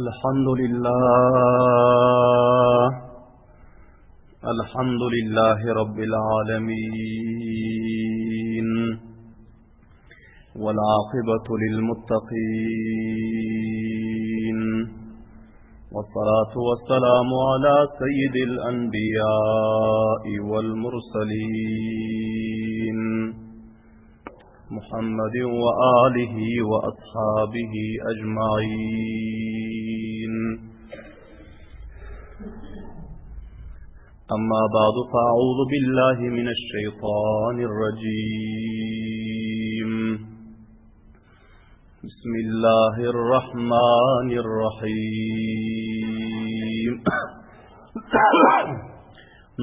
الحمد لله الحمد لله رب العالمين والعاقبة للمتقين والصلاة والسلام على سيد الأنبياء والمرسلين محمد وآله وأصحابه أجمعين أما بعد فأعوذ بالله من الشيطان الرجيم بسم الله الرحمن الرحيم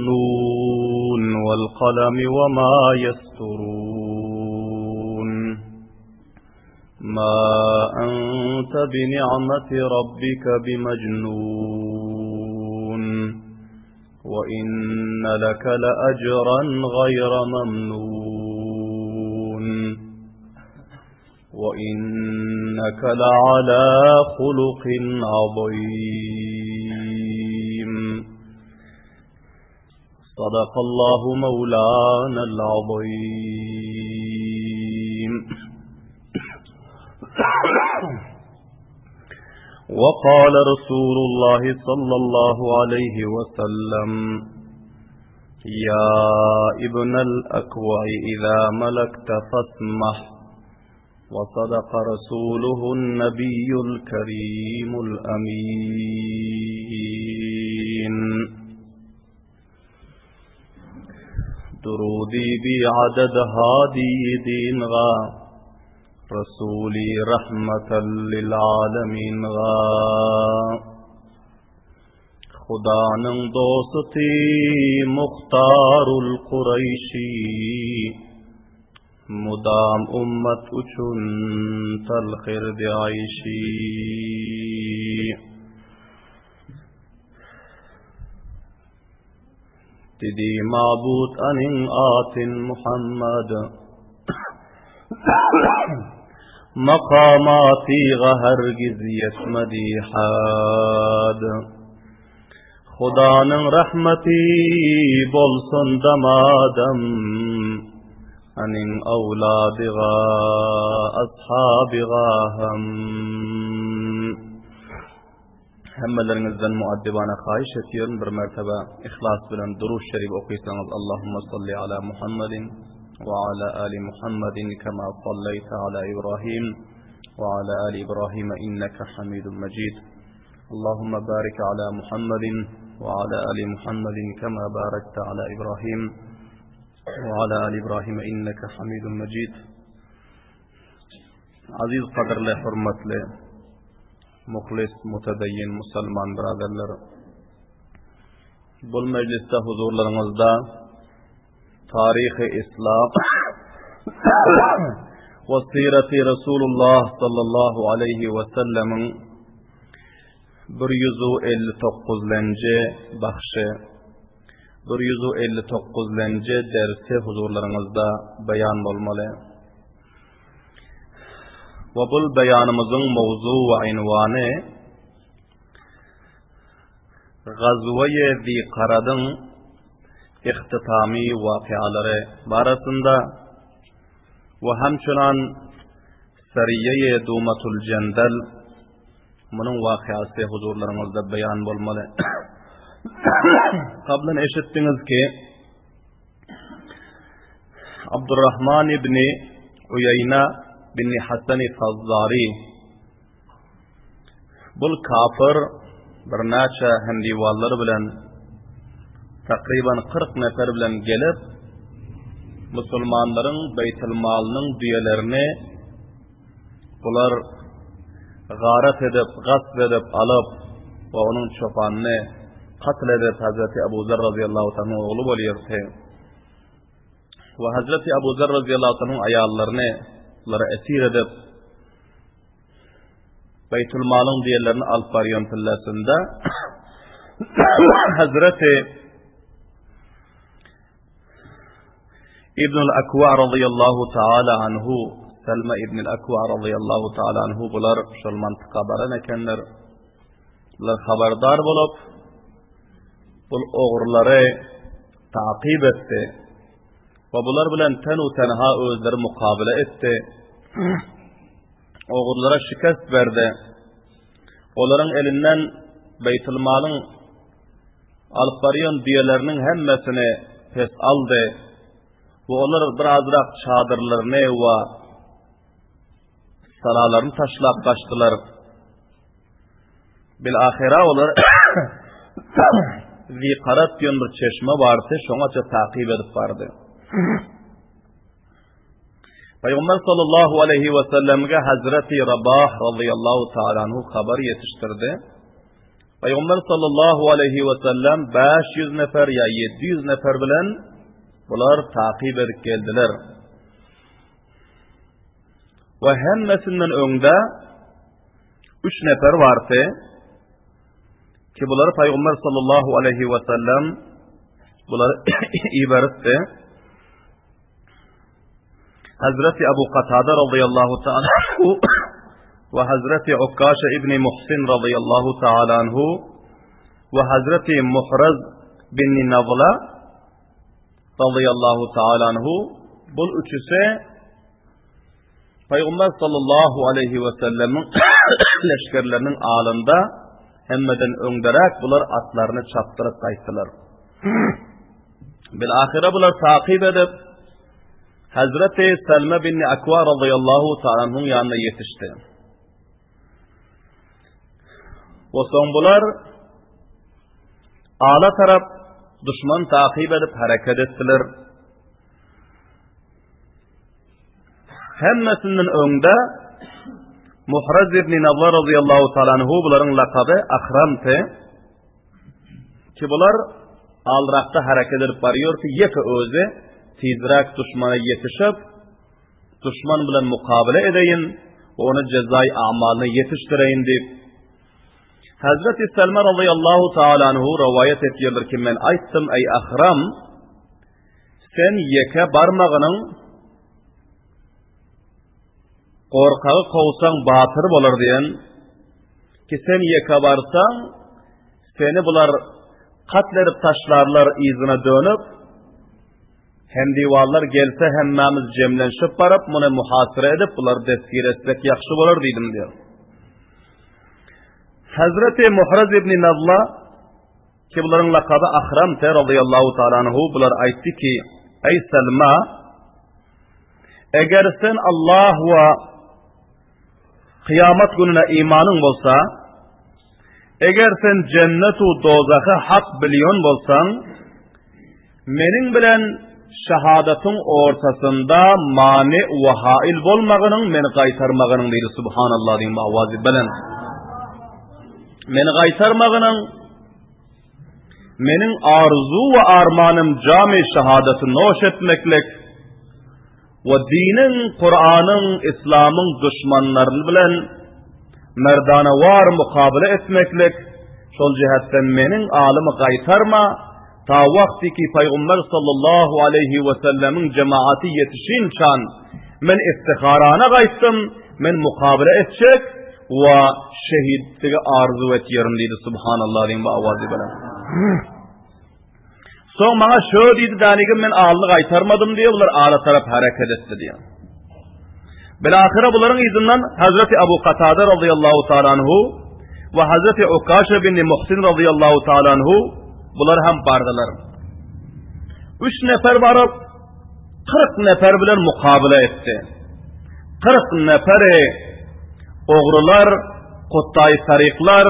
نون والقلم وما يسترون ما أنت بنعمة ربك بمجنون وإن لك لأجرا غير ممنون وإنك لعلى خلق عظيم صدق الله مولانا العظيم وقال رسول الله صلى الله عليه وسلم يا ابن الأكوع إذا ملكت فاسمح وصدق رسوله النبي الكريم الأمين درودي بعدد هادي دين غا رسولي رحمة للعالمين غا Hudanyň dosty Muhtarul Kureýşi Mudam ummat üçin talhirdi aýşy. Didi mabut anyň atyn Muhammad. Makamatyga hergiz ýetmedi had. Hudanyň rahmeti bolsun damadam. Anyň awladyga, ashabyga hem. Hemmeleriňizden muaddibana haýyş etýärin bir mertebe yhlas bilen Durud şerif okysaňyz Allahumma salli ala Muhammedin we ala ali Muhammedin kema sallaýta ala Ibrahim we ala ali Ibrahim inneke Hamidun Mejid. Allahumma barik ala Muhammedin we ala ali Muhammedin kema barakta ala Ibrahim we ala ali Ibrahim inneke Hamidun Mejid. Aziz gadyrly hormatly Muhlis, mutedeyyin musulman biraderler. Bul mejlisde huzurlaryňyzda taryhy islam we sireti Resulullah sallallahu aleyhi we sellemiň 159-lenji bahşy 159-lenji dersi huzurlaryňyzda beýan bolmaly. We bul beýanymyzyň mowzu we ynwany Gazweýe Zikaradyň ihtitamy wakyalary barasynda we hemçünan Sariýeýe Dumatul Jendel munuň wakyasy huzurlaryňyzda beýan bolmaly. Kablan eşitdiňiz ki, Abdurrahman ibni Uýaýna bin Hasani Fazzari Bul kafir birnäçe hemdiwallary bilen takryban 40 nefer bilen gelip musulmanlaryň beýtil malynyň düýelerini bular garat edip, gasp edip alyp we onuň çopanyny katl edip Hazreti Abu Zer razyýallahu taala ogly bolýardy. We Hazreti Abu Zer razyýallahu taala aýallaryny bulara esir edip Beýtul Malyň diýenlerini alyp barýan pillesinde Hazreti Ibnul Akwa razyýallahu taala anhu. Selme ibn Akwa radıyallahu taala anhu bular şol mantyka baran ekenler. Bular habardar bolup bul ogrulary takyp etdi. We bular bilen tenu tenha özleri mukabele etdi. Ogrulara şikest berdi. Olaryň elinden Beýtulmalyň alyp barýan düýeleriniň hemmesini pes aldy. We olar bir azrak çadyrlaryny we salalaryny taşlap gaçdylar. Bil ahyra olar Zikarat diýen bir çeşme bardy, şoňaça takyp edip bardy. Peygamber sallallahu aleyhi ve sellemge Hazreti Rabah radıyallahu ta'ala anhu habar yetiştirdi. Peygamber sallallahu aleyhi ve sellem 500 nefer ya 700 nefer bilen bular takip edip geldiler. Ve hemmesinden öňde üç nefer vardı ki bulary Peygamber sallallahu aleyhi ve sellem bulary iberipdi. Hazreti Abu Katada radıyallahu ta'ala anhu ve Hazreti Ukkaşe İbni Muhsin radıyallahu ta'ala anhu ve Hazreti Muhraz bin Navla radıyallahu ta'ala anhu bul üçüsi Peygamber sallallahu aleyhi ve sellemin leşgerleriniň alynda hemmeden öňderäk bular atlaryny çapdyryp gaýtdylar. Bil-ahyra bular takyp edip, Hazreti Selme bin Akwa radıyallahu ta'ala anhuň ýanyna ýetişdi. We soň bular ala tarap duşman takyp edip hereket etdiler. Hemmesinden öňde Muhraz ibn Nadla radıyallahu ta'ala anhu bularyň lakaby Ahramty. Ki bular alrakda hereket edip barýardy, ýeke özi tizräk duşmana ýetişip, duşman bilen mukabele edeýin, ony jezaý amalyna ýetişdireýin diýip, Hazreti Selma radıyallahu taala anhu rowaýat etýärler ki, men aýtdym, eý Ahram, sen ýeke barmagynyň Gorkagy kowsaň batyr bolar diýen, ki sen ýeke barsaň, seni bular katl edip taşlarlar yzyna dönüp, hemdiwarlar gelse hemmämiz jemlenşip baryp muny muhasyra edip bulary destgir etsek ýagşy bolar diýdim diýer. Hazreti Muhraz ibn Nadla ki bularyň lakaby Ahram te radıyallahu taala anhu bular aýtdy ki, Eý Selma, Eger sen Allah we kyýamat gününe imanyň bolsa, eger sen jennet u dozahy hak bilýän bolsaň, meniň bilen şahadatyň ortasynda many we hail bolmagynyň meni gaýtarmagynyň diýdi subhanallah diýen awazy bilen. Meni gaýtarmagynyň Meniň arzuw we armanym jamy şahadaty noş etmeklik we diniň, Kuranyň, Islamyň duşmanlaryny bilen merdanawar mukabele etmeklik, şol jähetden meniň alymy gaýtarma, ta wagty ki Pygamber sallallahu aleýhi we sellemiň jemaaty ýetişinçan men iftiharana gaýtdym, men mukabele etjek, Wa şehitligi arzuw etýärin diýdi subhanallah diýen bu awazy bilen. Soň maňa şö diýdi danigim men alyny gaýtarmadym diýip bular ala tarap hereket etdi diýen. Bilahyra bularyň yzyndan Hazreti Abu Katada radıyallahu taala anhu we Hazreti Ukaşa bin Muhsin radıyallahu taala anhu bular hem bardylar. Üç nefer baryp 40 nefer bilen mukabele etdi. 40 neferi ogrular, kutdaýy taryklar,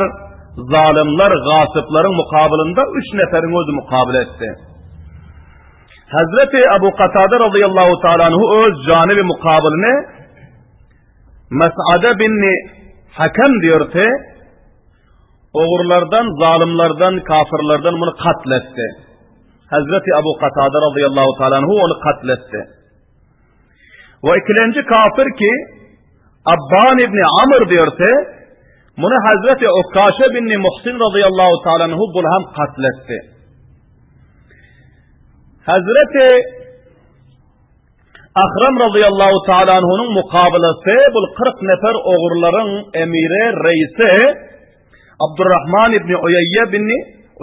zalymlar, gasyplaryň mukabylynda üç neferiň özi mukabele etdi. Hazreti Abu Katada radıyallahu ta'ala anhu öz janyby mukabylyny Mes'ade bin Hakem diýordy. Ogrulardan, zalymlardan, kafirlerden muny katletdi. Hazreti Abu Katada radıyallahu ta'ala anhu ony katletdi. We ikilenji kafir ki Abban ibn Amr diýerse, muny Hazreti Ukkaşe bin Muhsin radıyallahu ta'ala anhu bul hem katletdi. Hazreti. Ahram razyýallahu taala anhunyň mukabalasy bul 40 nefer ogurlaryň emiri, reisi Abdurrahman ibn Uýeýe bin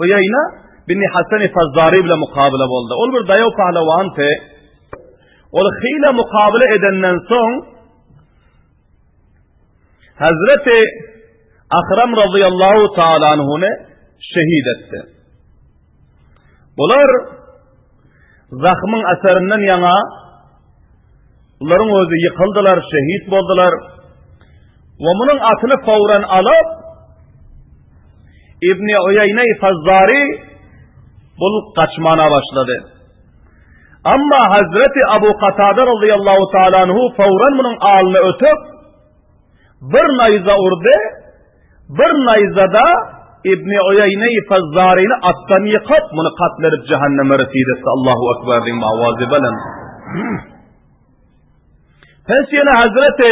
Uýeýna bin Hasan Fazzari bilen mukabala boldy. Ol bir daýaw pahlawandy. Ol hile mukabala edenden soň Hazreti Ahram razyýallahu taala anhuny şehit etdi. Bular zahmyň asaryndan ýaňa bularyň özi ýykyldylar, şehit boldular. We munuň atyny fawran alyp Ibn Uýeýne Fazzari bul gaçmana başlady. Amma Hazreti Abu Katada radıyallahu ta'ala anhu fawran munuň alyna ötüp bir naýza urdy. Bir naýzada Ibn Uýeýne-i Fezzaryny atdan ýykyp, muny katl edip jähenneme resid etdi. Allahu Ekber diýip awazy belent. Pes ýene Hazreti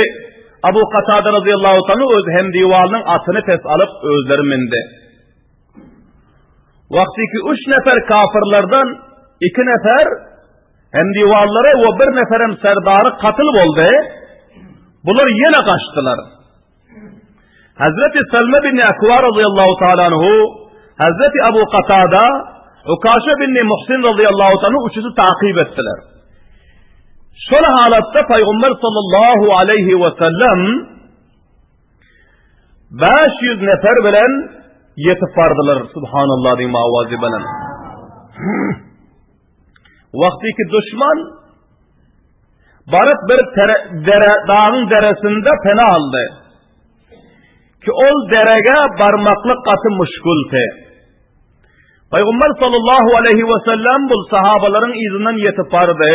Abu Katada radıyallahu ta'ala öz hemdiwalynyň atyny pes alyp özleri mindi. Wagty ki üç nefer kafirlerden iki nefer hemdiwallary we bir neferem serdary katyl boldy. Bular ýene gaçdylar. Hazreti Selme bin Ekwa radıyallahu ta'ala anhu, Hazreti Abu Katada, Ukaşa bin Muhsin radıyallahu ta'ala üçüsi takip etdiler. Şol halatda Peygamber sallallahu aleyhi ve sellem 500 nefer bilen ýetip bardylar. Subhanallah diýip awazy bilen. Wagty ki düşman Baryp bir dere, dagyň deresinde pena aldy. Ki ol derege barmaklyk gaty muşkulty. Peygamber sallallahu aleyhi ve sellem bu sahabalaryň yzyndan ýetip bardy.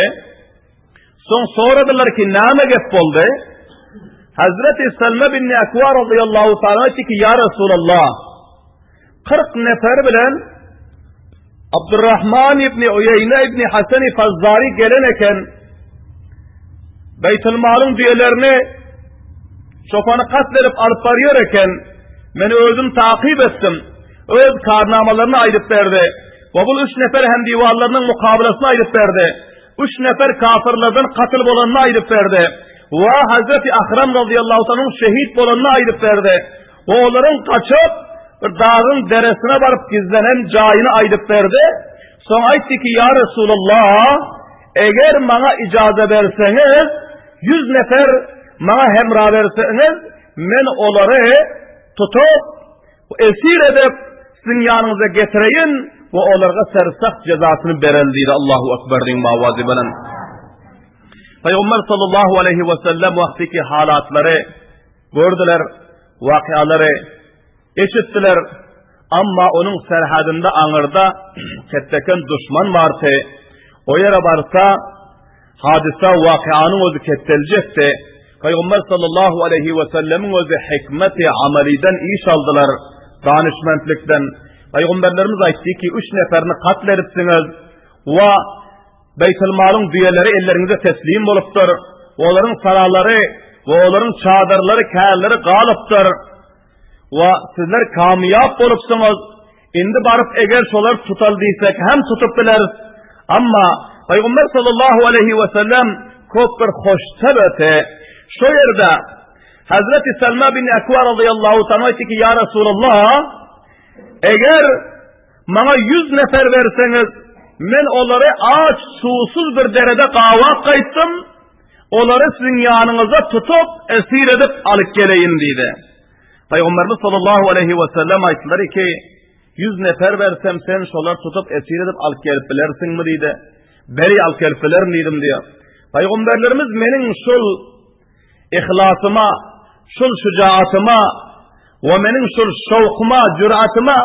Soň soradylar ki näme gep boldy? Hazreti Selme bin Ekva radıyallahu ta'ala aýtdy ki, Ya Resulallah, 40 nefer bilen Abdurrahman ibn Uýeýne ibn Hasan Fazzari gelen eken. Beýtülmalyň düýelerini çopany katl edip alyp barýar eken. Men özüm takyp etdim. Öz karnamalaryny aýdyp berdi. We bu üç nefer hem diwarlarynyň mukabalasyny aýdyp berdi. Üç nefer kafirlerden katyl bolanyny aýdyp berdi. We Hazreti Ahram radıyallahu anh'ın şehit bolanyny aýdyp berdi. We olaryň gaçyp bir dagyň deresine baryp gizlenen jaýyny aýdyp berdi. Soň aýtdy ki, ýa Resulallah, eger maňa ijaza berseňiz, 100 nefer maňa hemra berseňiz, men olary tutup, esir edip, siziň ýanyňyza getireýin we olarga sersaht jezasyny berel diýdi. Allahu Ekber diýin awazy bilen. Peygamber sallallahu aleyhi ve sellem wagtyky halatlary gördüler, wakyalary eşitdiler. Amma onuň serhadynda aňyrda ketdeken duşman bardy. O ýere barsa, hadysa wakyanyň özi ketdeljekdi. Pygamber sallallahu aleyhi we sellemiň özi hikmeti amalydan iş aldylar, danyşmentlikden. Pygamberlerimiz aýtdy ki, üç neferini katl edipsiňiz we Beýtilmalyň düýeleri elleriňize teslim bolupdyr. Olaryň saralary we olaryň çadyrlary, kärleri galypdyr. We sizler kamyýap bolupsyňyz. Indi baryp eger şolar tutal diýsek hem tutup bileris. Amma Pygamber sallallahu aleyhi we sellem köp bir hoş sebete şo ýerde Hazreti Selma bin Ekwa radıyallahu ta'ala aýtdy ki, Ya Resulallah, eger Maňa ýüz nefer berseňiz, men olary aç, suwsuz bir derede gabap gaýtdym, olary siziň ýanyňyza tutup, esir edip alyp geleýin diýdi. Pygamberimiz sallallahu aleýhi we sellem aýtdylar ki, ýüz nefer bersem sen şolary tutup esir edip alyp gelip bilersiňmi diýdi. Beri alyp gelip bilerin diýdim diýýär. Pygamberlerimiz meniň şol Yhlasyma, şul şujaatyma we meniň şul şowkuma, jüratyma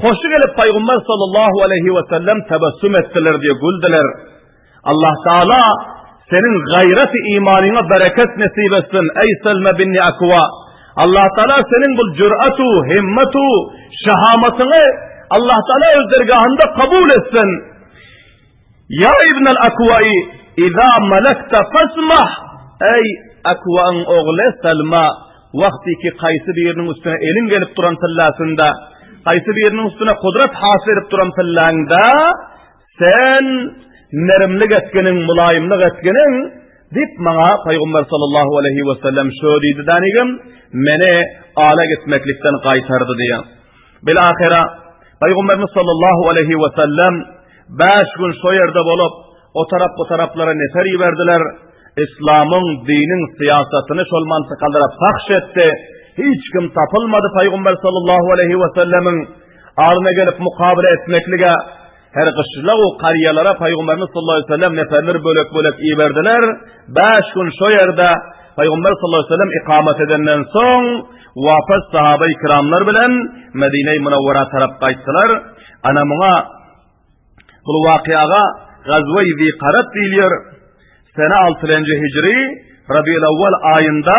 hoşy gelip Pygamber sallallahu aleýhi we sellem tebessüm etdiler diýe güldüler. Allah Taala seniň gaýraty imanyňa bereket nesip etsin, eý Selme bin Akwa. Allah Taala seniň bu jüratu, himmetu, şahamatyňy Allah Taala öz dergahynda kabul etsin. Ýa ibnel Akwai, iza malakta fasmah, Eý, Akwaň ogly Salma, wagty ki kaýsy biriniň üstüne eliň gelip duran tyllasynda, kaýsy biriniň üstüne kudrat hasyl edip duran tyllaňda, sen nerimlik etginiň, mulaýymlyk etginiň. Diýip maňa Pygamber sallallahu aleýhi we sellem şo diýdi danigim, meni ala gitmeklikden gaýtardy diýýär. Bil ahyra Pygamberimiz sallallahu aleýhi we sellem 5 gün şo ýerde bolup, o tarap bu taraplara nefer iberdiler. Islamyň diniň syýasatyny şol mantykalara pahş etdi. Hiç kim tapylmady Pygamber sallallahu aleýhi we sellemiň alyna gelip mukabele etmeklige. Her gyşlag u karýalara Pygamberimiz sallallahu aleýhi we sellem neferler bölek-bölek iberdiler. 5 gün şo ýerde Pygamber sallallahu aleýhi we sellem ikamet edenden soň wapas sahabe-i kiramlar bilen Medine-i Munawwara tarap gaýtdylar. Ana muňa bu wakyýaga Gazwe-i Zikarat diýilýär. Sene 6-njy hijri Rabiul Awwal aýynda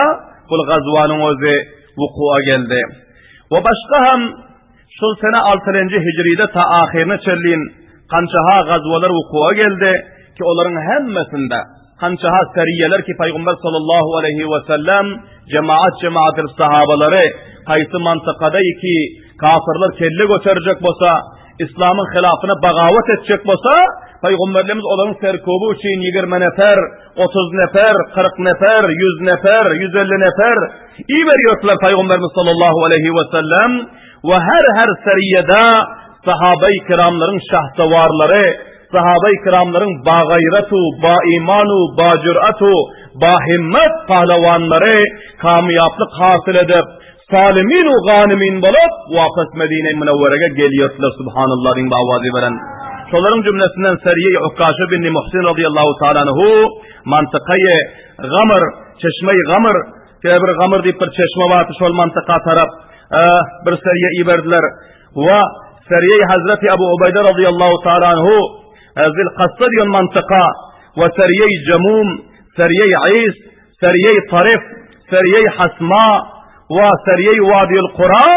bu gazwanyň özi wukuwa geldi. We başga hem Şol sene altynjy hijride ta ahyryna çenlin kançaha gazwalar wukuwa geldi ki olaryň hemmesinde kançaha seriýeler ki Pygamber sallallahu aleýhi we sellem jemaat jemaat edip sahabalary haýsy mantykada ki kafirler kelle göterjek bolsa islamyň hilafyna bagawat etjek bolsa Pygamberimiz olaryň serkuby üçin 20 nefer, 30 nefer, 40 nefer, 100 nefer, 150 nefer iberýärdiler Pygamberimiz sallallahu aleýhi we sellem we her her seriýede sahabeý kiramlaryň şahsawarlary, sahabeý kiramlaryň bagaýratu, baimanu, bajüratu, bahimmet pahlawanlary kamyýaplyk hasyl edip, salimin u ganimin bolup, wapas Medine-i Münewwerege gelýärdiler, subhanallah diýip awazy beren. Şolaryň jümlesinden Seriýe Ukkaşa bin Muhsin radiyallahu taala anhu mantykaýy Gamr, çeşmeyi Gamr Şeýle bir Gamyr diýip bir çeşme bardy, şol mantyka tarap bir seriýe iberdiler. We seriýe Hazreti Abu Ubeýde radiyallahu taala anhu Zil Kassa diýen mantyka we seriýe Jamum, seriýe Is, seriýe Tarif, seriýe Hasma we seriýe Wadiül Kura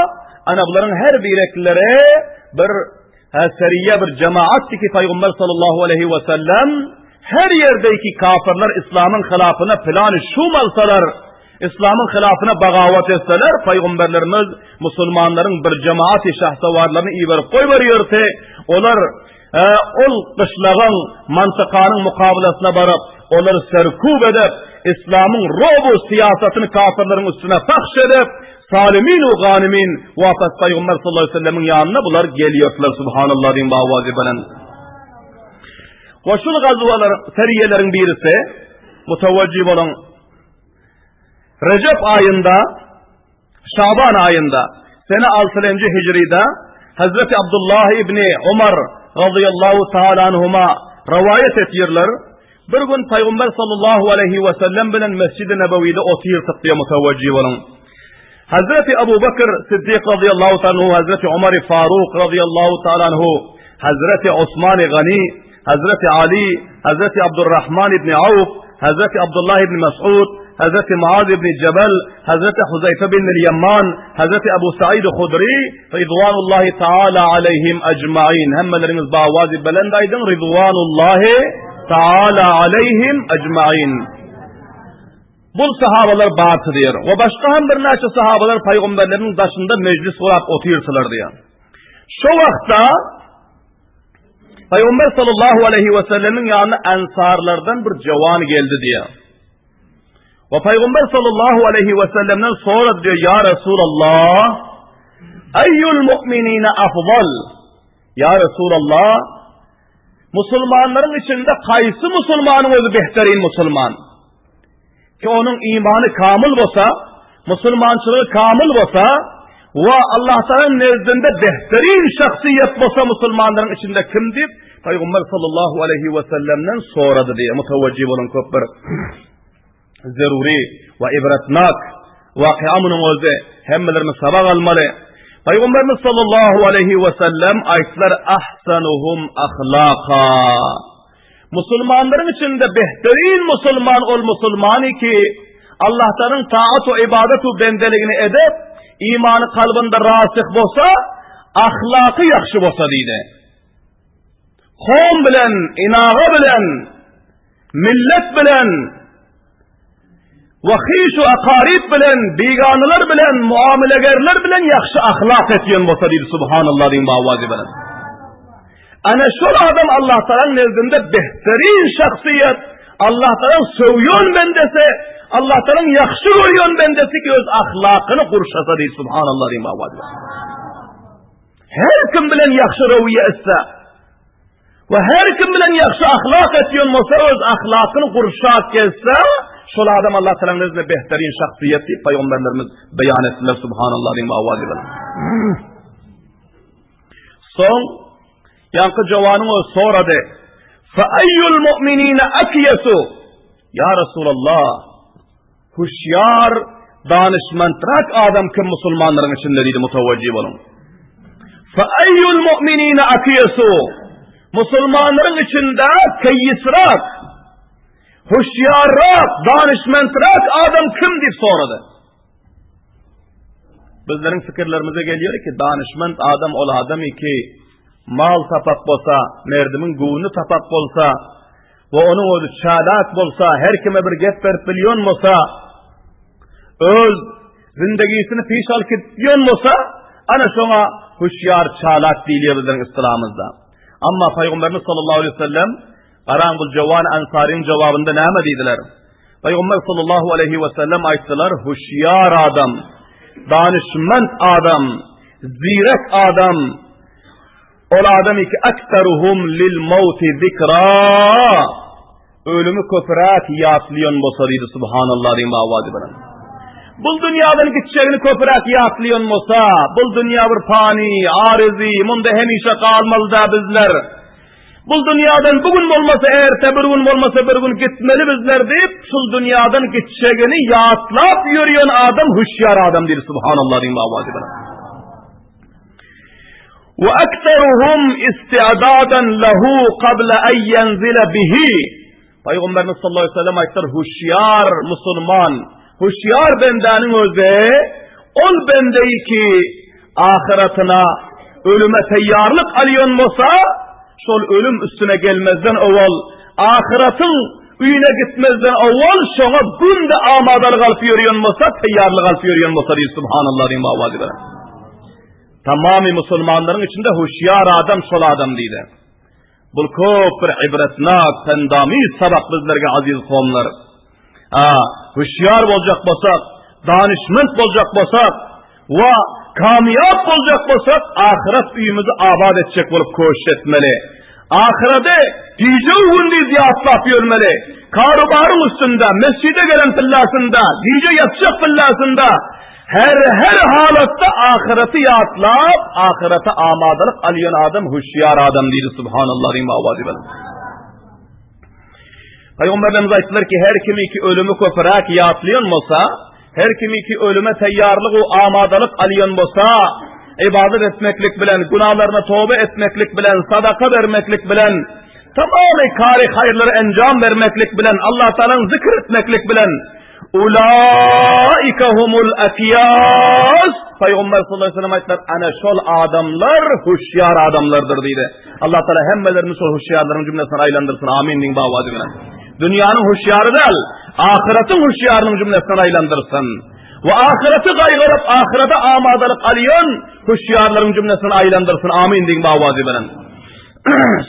ana bularyň her birekleri bir Seriýe bir jemaatdy ki Pygamber sallallahu aleýhi we sellem her ýerdeki kafirler islamyň hylafyna plany şum alsalar, islamyň hylafyna bagawat etseler, pygamberlerimiz musulmanlaryň bir jemaaty şahsawarlaryny iberip goýberýärdi. Olar e, ol gyşlagyň mantykanyň mukabalasyna baryp, olary serkub edip, islamyň robu syýasatyny kafirleriň üstüne pahş edip, Salimin u ganimin wafat Pygamber sallallahu aleyhi ve sellemiň ýanyna bular gelýärdiler subhanallah diýen bawazy bilen. We şul gazwalar seriýeleriň birisi mutawajjih bolan Recep aýynda Şaban aýynda sene 6-njy hijride Hazreti Abdullah ibn Umar radıyallahu taala anhuma rivayet etýärler. Bir gün Pygamber sallallahu aleyhi ve sellem bilen Mescid-i Nebewide otyrdyk diýe mutawajjih boluň. Hazreti Abu Bakr Siddik radıyallahu ta'ala anhu, Hazreti Umar Faruk radıyallahu ta'ala anhu, Hazreti Osman Gani, Hazreti Ali, Hazreti Abdurrahman ibn Auf, Hazreti Abdullah ibn Mas'ud, Hazreti Muaz ibn Jebel, Hazreti Huzeyfe bin Yaman, Hazreti Abu Said Hudri, Ridwanullahi Taala aleyhim ecmain. Hemmeleriňiz bawazy belend aýdyň, Ridwanullahi Taala aleyhim ecmain. Bul sahabalar barty diýer. We başga hem birnäçe sahabalar pygamberleriň daşynda mejlis gurap otyrdylar diýer. Şo wagtda Pygamber sallallahu aleyhi we sellemiň ýanyna ensarlardan bir jawan geldi diýer. We Pygamber sallallahu aleyhi we sellemden sorady diýer, "Ya Resulallah, ayyul mu'minina afdal?" Ya Resulallah, musulmanlaryň içinde haýsy musulmanyň özi behterin musulman? Ki onuň imany kamyl bolsa, musulmançylygy kamyl bolsa, we Allah Taala nezdinde behterin şahsyýet bolsa musulmanlaryň içinde kim diýip, Pygamber sallallahu aleyhi we sellemden sorady diýe mutawajjih bolan köp bir zeruri we ibretnak waky'a munuň özi hemmelerimiz sabak almaly. Pygamberimiz sallallahu aleyhi we sellem aýtdylar ahsanuhum ahlaka. Musulmanlaryň içinde behterin musulman ol musulmany ki Allah'tanın taat we ibadet we bendeligini edip imany kalbynda rasyh bolsa, ahlaky ýagşy bolsa diýdi. Kowum bilen, inaga bilen, millet bilen, we hyş-u akarip bilen, biganalar bilen, muamelegerler bilen ýagşy ahlak etýän bolsa diýdi, subhanallah diýin bawazy bilen. Ana şol adam Allah Taalanyň nezdinde behterin şahsyýet, Allah Tagalaň söýýän bendesi, Allah Tagalaň ýagşy görýän bendesi ki öz ahlakyny gurşasa diýdi subhanallah diýip awaz. Her kim bilen ýagşy röwiýe etse we her kim bilen ýagşy ahlak etýän bolsa öz ahlakyny gurşap gelse, şol adam Allah Tagalaň nezdinde behterin şahsyýet diýip paýgamberlerimiz beýan etdiler subhanallah diýip awaz. Soň Ýaňky jowanyň özi sorady, Fe eýýul mu'minine akýesu? Ýa Resulallah, hüşýar, danyşmentrak adam kim musulmanlaryň içinde diýdi, mutawajjih boluň. Fe eýýul mu'minine akýesu? Musulmanlaryň içinde keýisrak, hüşýarrak, danyşmentrak adam kim diýip sorady. Bizleriň pikirlerimize gelýär ki, danyşment adam ol adam ki, mal tapak bolsa, merdimiň göwni tapak bolsa we onuň özi çalak bolsa, her kime bir gep berip bilýän bolsa, öz zindegisini piş alyp gitýän bolsa, ana şoňa hüşýar çalak diýilýär bizleriň istilamyzda. Amma Pygamberimiz sallallahu aleyhi ve sellem garaň bu jowan ansaryň jogabynda näme diýdiler? Pygamber sallallahu aleýhi we sellem aýtdylar, Huşýar adam, danyşment adam, zirek adam, ol adam ki aktaruhum lil mauti zikra, ölümi köpräk ýatlaýan bolsa diýdi subhanallah diýip awazy bilen. Bu dünýadan gitjegini köpräk ýatlaýan bolsa, bu dünýa bir pany, aryzy, munda hemişe galmaly da bizler. Bul dünýadan bu gün bolmasa erte, bir gün bolmasa bir gün gitmeli bizler diýip, şul dünýadan gitjegini ýatlap ýörýän adam hüşýar adam diýdi subhanallah diýip awazy bilen. Wa aktaruhum isti'dadan lahu qabla an yanzila bihi. Pygamberimiz sallallahu aleyhi ve sellem aýtdyr, hüşýar musulman, hüşýar bendäniň özi ol bendeyi ki ahyratyna ölüme teýýarlyk alýan bolsa, şol ölüm üstüne gelmezden owal, ahyratyň öýüne gitmezden owal şoňa günde amadalyk alyp ýörýän bolsa, teýýarlyk alyp ýörýän bolsa diýip subhanallah diýip awazy bilen. Tamamy musulmanlaryň içinde hüşýar adam şol adam diýdi. Bul köp bir ibretnak, pendamiz sabak bizlerge aziz kowumlar. A, hüşýar boljak bolsak, danyşment boljak bolsak we kamyýap boljak bolsak, ahyret öýümizi abat etjek bolup köşüş etmeli. Ahyrady gije-gündiz ýatlap ýörmeli. Karubaryň üstünde, mesjide gelen pillasynda, gije ýatjak pillasynda, Her her halatda ahyreti ýatlap, ahyrete amadalyk alýan adam hüşýar adam diýdi subhanallah diýip awazy bilen. Pygamberlerimiz aýtdylar ki, her kimi ki ölümi köpräk ýatlaýan bolsa, her kimi ki ölüme taýýarlyk we amadalyk alýan bolsa, ibadet etmeklik bilen, günalaryna toba etmeklik bilen, sadaka bermeklik bilen, tamamy kary haýyrlary enjam bermeklik bilen, Allah Taalany zikr etmeklik bilen Ulaika humul akyas. Pygamber sallallahu aleyhi ve sellem aýtdylar, ana şol adamlar huşýar adamlardyr diýdi. Allah Taala hemmelerimizi şol huşýarlaryň jümlesine aýlandyrsyn. Amin diýiň bawazy bilen. Dünýäniň huşýary däl, ahyretiň huşýarynyň jümlesine aýlandyrsyn. We ahyreti gaýgyryp, ahyrete amadalyk alýan huşýarlaryň jümlesine aýlandyrsyn. Amin diýiň bawazy bilen.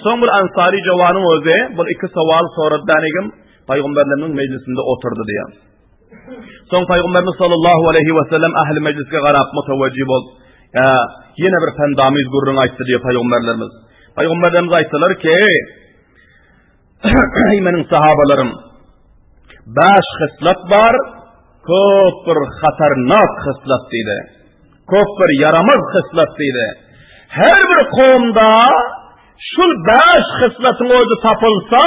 Soň bir ansary jowanyň özi bu iki sowal sorady danigim. Pygamberlerimiziň mejlisinde oturdy diýýär. Soň Pygamberimiz sallallahu aleyhi we sellem ähli mejlisge garap mutawajjih bolup, ýene bir pendamiz gürrüň aýtdy diýýär pygamberlerimiz. Pygamberlerimiz aýtdylar ki, Eý meniň sahabalarym, baş hyslat bar, köp bir hatarnak hyslat diýdi. Köp bir ýaramaz hyslat diýdi. Her bir kowumda Şul bäş hyslatyň özi tapylsa,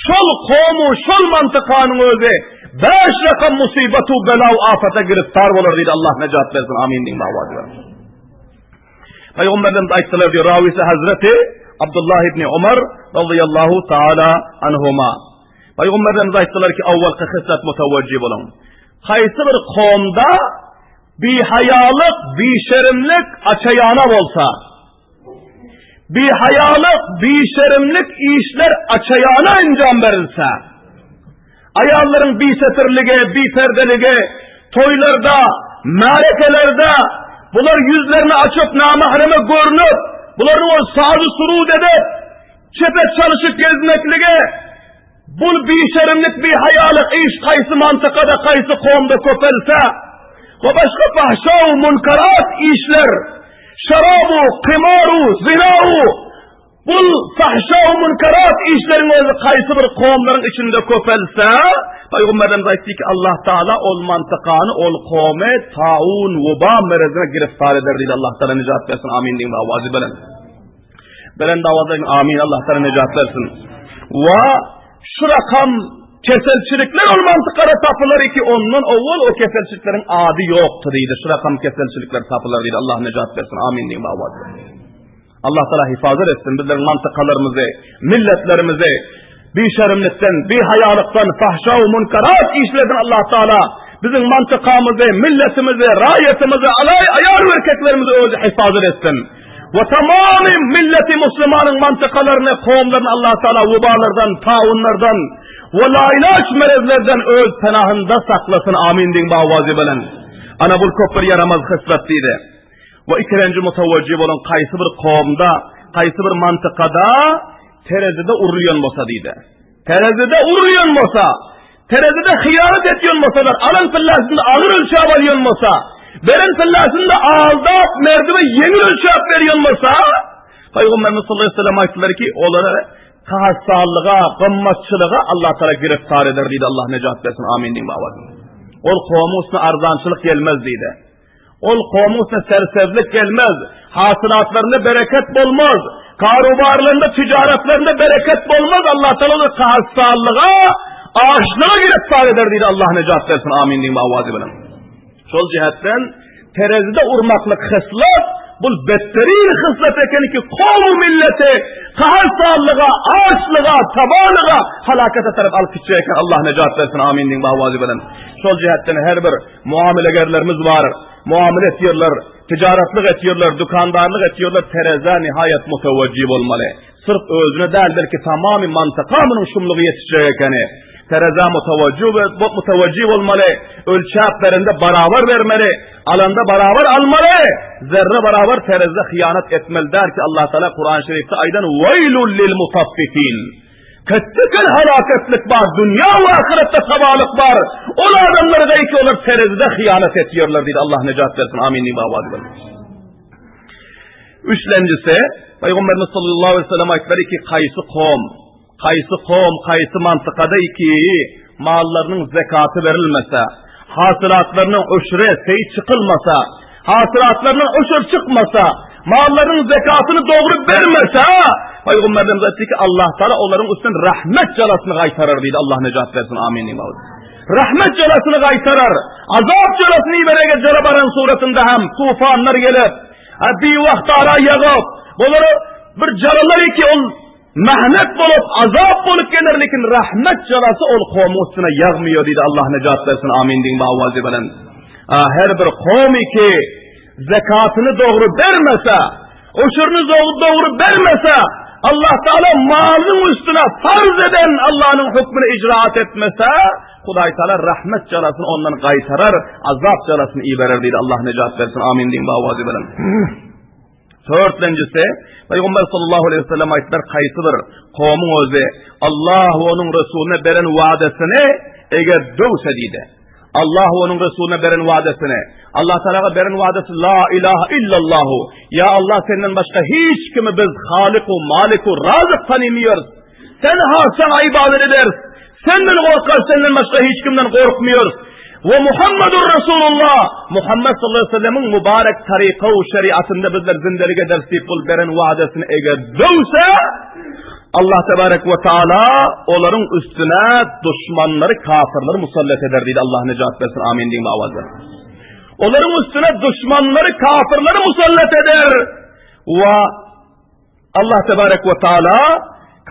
şol kowmu, şol mantykanyň özi bäş rakam musybatu bela afata giriftar bolar diýdi. Allah nejat bersin. Amin diýin bawa diýär. Pygamberimiz aýtdylar diýär, rawisi Hazreti Abdullah ibn Umar radiyallahu taala anhuma. Pygamberimiz aýtdylar ki, awwalky hyslat mutawajjih boluň. Haýsy bir kowumda bihaýalyk, bişerimlik açaýana bolsa, Bihaýalyk, bişerimlik işler açaýana enjam berilse, aýallaryň bisetirligi, biperdeligi, toýlarda, märekelerde bular ýüzlerini açyp, namahreme görnüp, bularyň ol sazy surut edip, çepek çalyşyp gezmekligi. Bul bişerimlik, bihaýalyk iş kaýsy mantykada, kaýsy kowumda köpelse we başga fahşa we munkarat işler, şarabu, kimaru, zinawu, bul fahşa we munkarat işleriň özi kaýsy bir kowumlaryň içinde köpelse, Pygamberimiz aýtdy ki, Allah Taala ol mantykany, ol kowumy taun, weba merezine giriftar eder diýdi. Allah Taala nijat bersin. Amin diýin awazy bilen. Belent awazda amin Allah Taala nejat bersin. Wa şu rakam keselçilikler ol mantykada tapylar ki ondan owal o keselçilikleriň ady ýokdy diýdi. Şu rakam keselçilikler tapylar diýdi. Allah nejat bersin. Amin diýin awazda. Allah Taala hifazat etsin bizleriň mantykalarymyzy, milletlerimizi bişerimlikden, bihaýalykdan, fahşa we munkarat işlerden Allah Taala biziň mantykamyzy, milletimizi, raýatymyzy, alaý aýal we erkeklerimizi özi hifazat etsin. We tamamy milleti muslimanyň mantykalaryny, kowumlaryny Allah Taala webalardan, taunlardan we laýlaç merezlerden öz penahynda saklasyn. Amin diýiň bawazy bilen. Ana bul köp bir ýaramaz hyslat diýdi. We ikilenji mutawajjy bolan kaýsy bir kowumda, kaýsy bir mantykada terezide urulýan bolsa diýdi. Terezide urulýan bolsa, terezide hyýanat edýän bolsalar, alan pillasyny agyr ölçäp alýan bolsa, beren pillasyny aldap, merdime ýeňil ölçäp berýän bolsa, Pygamberimiz sallallahu aleyhi ve sellem aýtdylar ki, olara kahasallyga, gymmatçylyga Allah Taala giriftar eder diýdi. Allah nejat bersin. Amin diýin baba. Ol kowumyň üstüne arzançylyk gelmez diýdi. Ol kowumyň üstüne sersezlik gelmez, hasylatlarynda bereket bolmaz, karubarlarynda, tijaretlerinde bereket bolmaz. Allah Taala ony kahasallyga, açlyga giriftar eder diýdi. Allah nejat bersin. Amin diýin awazy bilen. Şol jihetden terezide urmaklyk hyslat bul betterin hyslat eken ki kowmy milleti kahasallyga, açlyga, tabalyga, halakata tarap alyp gitjek eken. Allah nejat bersin. Amin diýin awazy bilen. Şol jihetden her bir Muamelegerlerimiz bar, muamele etýärler, tijaratlyk etýärler, dükandarlyk etýärler, terezä nihaýat mutewejji bolmaly. Syrf özüne däl, belki tamamy mantyka munuň şumlugy ýetişjek ekeni. Terezä mutewejji mutewejji bolmaly, ölçäp berende barabar bermeli, alanda barabar almaly, zerre barabar terezide hyýanat etmeli däl ki, Allah Taala Kur'an-ı Şerifde aýdan Weýlul lil mutaffifin. Ketdikel halaketlik bar, dünýä we ahyretde tabalyk bar. Ol adamlar ki olar terezide hyýanat etýärler diýdi. Allah nejat bersin. Amin diýip awaz berdi. Üçlenjisi, Peygamberimiz sallallahu aleyhi ve sellem aýtdylar ki, kaýsy kom, kaýsy kom, kaýsy mantykada ki mallarynyň zekaty berilmese, hasylatlarynyň öşre seý çykylmasa, Hasylatlarynyň öşür çykmasa, mallarynyň zekatyny dogry bermese, Pygamberimiz aýtdy ki, Allah Taala olaryň üstüne rahmet jalasyny gaýtarar diýdi. Allah nejat bersin. Amin diýip. Rahmet jalasyny gaýtarar. Azap jalasyny iberege jala baran suratynda hem tufanlar gelip, bir wagt ara ýagyp, bulara bir jalalar ki ol mehnet bolup, azap bolup geler, lekin rahmet jalasy ol kowmuň üstüne ýagmıyor diýdi. Allah nejat bersin. Amin diýip awazy bilen. Her bir kowmy ki zekatyny dogry bermese, uşuryny dogry bermese, Allah Taala malyň üstüne farz eden Allah'ın hükmünü icraat etmese, Hudaý Taala rahmet jalasyny ondan gaýtarar, azap jalasyny iberer diýdi. Allah nejat bersin. Amin diýip awazy bilen. Dörtlenjisi, Pygamber sallallahu aleyhi ve sellem aýtdylar, kaýsy bir kowmuň özi Allah we onuň Resulyna beren wadasini eger döwse diýdi. Allah we onuň Resulyna beren wadasini, Allah Taalaga beren wadasy la ilaha illallahu. Ya Allah senden başga hiç kimi biz Halyk we Malik we Razyk tanymıyoruz. Sen ha sana ibadet ederiz. Senden gorkar, senden başga hiç kimden gorkmuyoruz. We Muhammedur Resulullah, Muhammed sallallahu aleyhi ve sellemin mübarek tarika we şeriatynda bizler zindelik ederiz diýip bul beren wadasini eger döwse, Allah tebarek we taala olaryň üstüne duşmanlary, kafirleri musallat eder diýdi. Allah nejat bersin. Amin diýin awazda. Olaryň üstüne duşmanlary, kafirleri musallat eder. We Allah tebarek we taala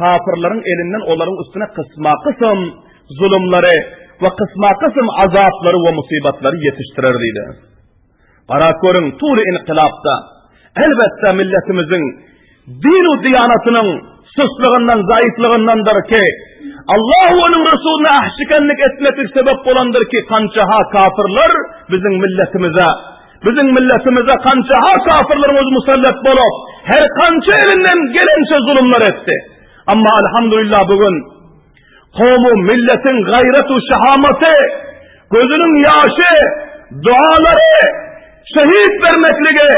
kafirleriň elinden olaryň üstüne kysma-kysym zulumlary we kysma-kysym azaplary we musibatlary ýetişdirer diýdi. Garap görüň, tuly inkylapda elbetde milletimiziň din we diýanatynyň suslugyndan, zaýyflygyndandyr ki, Allah we onuň Resulyna ähşikenlik etmeklik sebäp bolandyr ki, kança-ha kafirler biziň milletimize Biziň milletimize kança-ha kafirleriň özi musallat bolup, her kança elinden gelençe zulumlar etdi. Amma alhamdulillah bu gün. Kowmu milletiň gaýrat-u şahamaty, gözüniň ýaşy, dualary, şehit bermekligi,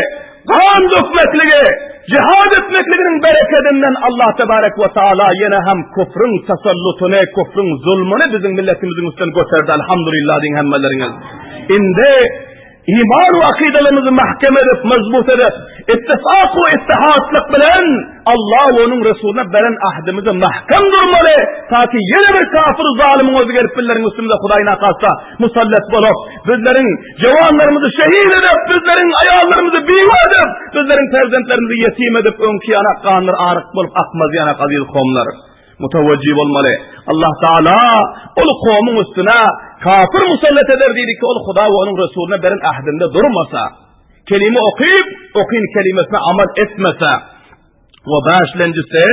gan dökmekligi, jihad etmekliginiň berekedinden Allah tebarek we taala ýene hem kufrüň tasallutyny, kufrüň zulmuny biziň milletimiziň üstünden göterdi. Elhamdülillah diýiň hemmeleriňiz. Indi Iman we akydalarymyzy mähkem edip, mazbut edip, ittifak we ittihatlyk bilen Allah we onuň Resulyna beren ahdimize mähkem durmaly, ta ki ýene bir kafir zalymyň özi gelip bizleriň üstümize Hudaý nakasta musallat bolup, bizleriň jewanlarymyzy şehit edip, bizleriň aýallarymyzy biwa edip, bizleriň perzentlerimizi ýetim edip, öňki ýanak ganlar aryk bolup akmaz ýanak aziz kowumlar. Mutawajjih bolmaly. Allah Taala ol kowumyň üstüne kafir musallat eder diýdi ki, ol Huda we onuň Resulyna beren ahdinde durmasa, kelime okyp, okyn kelimesine amal etmese. We bäşlenjisi,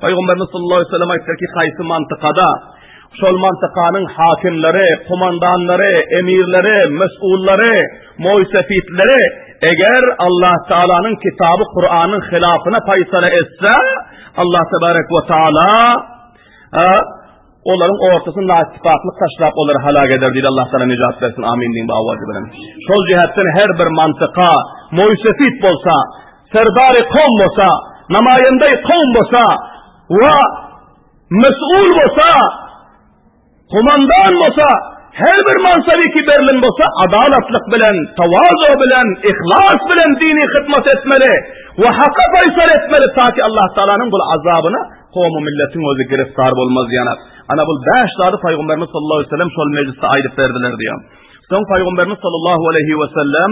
Pygamberimiz sallallahu aleyhi ve sellem aýtdy ki, haýsy mantykada şol mantykanyň hakimleri, komandanlary, emirleri, mesullary, moýsefitleri eger Allah Taalanyň kitaby Kuranyň hilafyna paýsala etse, Allah tebarek we taala olaryň ortasyna naittifaklyk taşlap olary halak eder diýdi. Allah taala nejat bersin. Amin diýin bu awazy bilen. Şol jihetden her bir mantyka moýsefit bolsa, serdary kowm bolsa, namaýendeý kowm bolsa we mesul bolsa, Kumandan bolsa, her bir mansaby ki berlen bolsa, adalatlyk bilen, tawazu bilen, ihlas bilen dini hyzmat etmeli we haka faýsal etmeli, ta ki Allah Taalanyň bul azabyna kowmy milletiň özi giriftar bolmaz ýanak. Ana bul bäş zady Paýgamberimiz sallallahu aleyhi ve sellem şol mejlisde aýdyp berdiler diýýär. Soň Paýgamberimiz sallallahu aleyhi ve sellem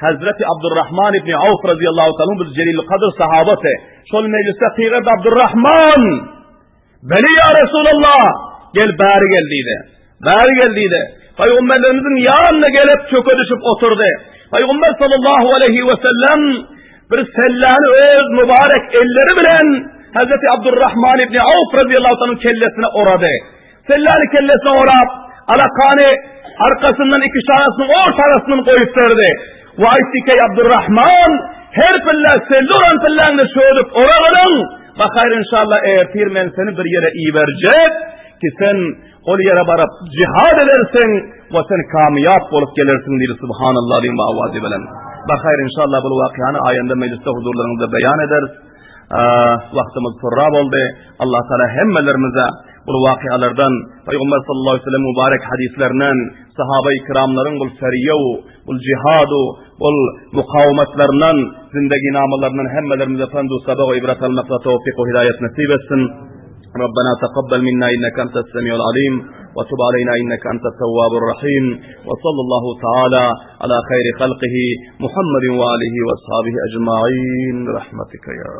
Hazreti Abdurrahman ibn Awf radıyallahu ta'ala bir celil kadr sahabasy şol mejlisde gygyrdy Abdurrahman Beli ýa Resulallah, gel bäri gel diýdi. Bäri gel diýdi. Pygamberlerimiziň ýanyna gelip çöke düşüp oturdy. Pygamber sallallahu aleyhi we sellem bir selläni öz mübarek elleri bilen Hazreti Abdurrahman ibn Awf radıyallahu anh'ın kellesine orady. Selläni kellesine orap, alakany arkasyndan iki şanasynyň ortarasyndan goýup berdi. We aýtdy ki, Abdurrahman, her pille selle oran pilläňde şödüp oragynyň, Bakar inşallah ertir men seni bir ýere iberjek ki sen ol ýere baryp jihad edersiň we sen kamyýap bolup gelersiň diýdi subhanallah diýen bu awazy bilen. Bakar inşallah bu wakyany aýanda mejlisde huzurlaryňyzda beýan ederis. Wagtymyz purra boldy. Allah Taala hemmelerimize bu wakyalardan Pygamber sallallahu aleyhi ve sellem mübarek hadislerinden sahaba-i kiramlaryň bu seriýe Bul jihadu, bul mukawematlaryndan, zindeginamalaryndan hemmelerimize pendu sabak we ibrat almakda towfik we hidaýat nesip etsin. Rabbena taqabbal minna inneke entes semiul alim we tub aleyna inneke entes tewwabur rahim. We sallallahu taala ala hayri halqihi Muhammedin we alihi we ashabihi ecmaîn. Rahmetike ya.